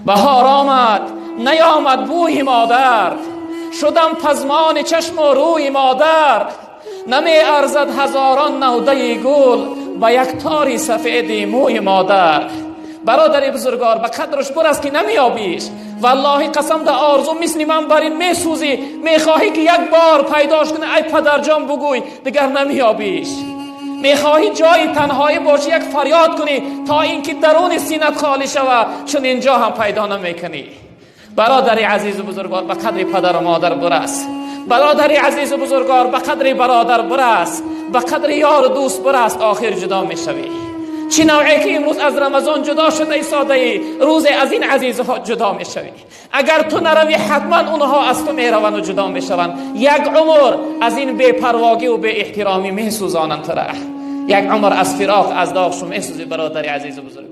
Баҳор омад, наёмад бӯи модар, шудам пазмони чашму рӯи модар. Намеарзад ҳазорон навдаи гул ба як тори сафеди мӯи модар. Бародари бузургвор, ба қадраш бирас, ки намеёбиш. Валлоҳи қасам, дар орзу мисли ман бар ин месӯзӣ, мехоҳӣ ки як бор пайдош кунӣ, ай падарҷон бугӯй, дигар намеёбиш. Мехоҳӣ ҷои танҳоӣ бошӣ, як фарёд кунӣ, то инки даруни синат холӣ шавад, чун инҷо ҳам пайдо намекунӣ. Бародари азизу бузургвор, ба қадри падару модар бирас. Бародари азизу бузургвор, ба қадри бародар бирас, ба қадри ёру дӯст бирас. Охир ҷудо мешавӣ. Чӣ навъе ки имрӯз аз Рамазон ҷудо шуда истодаӣ, рӯзе аз ин азизҳо ҷудо мешавӣ. Агар ту наравӣ, ҳатман онҳо аз ту мераванд ва ҷудо мешаванд. Як умр аз ин бепарвогӣ ва беэҳтиромӣ месӯзонанд тура. Як умр аз фироқ, аз доғ шу месӯзӣ, бародари азизу бузургвор.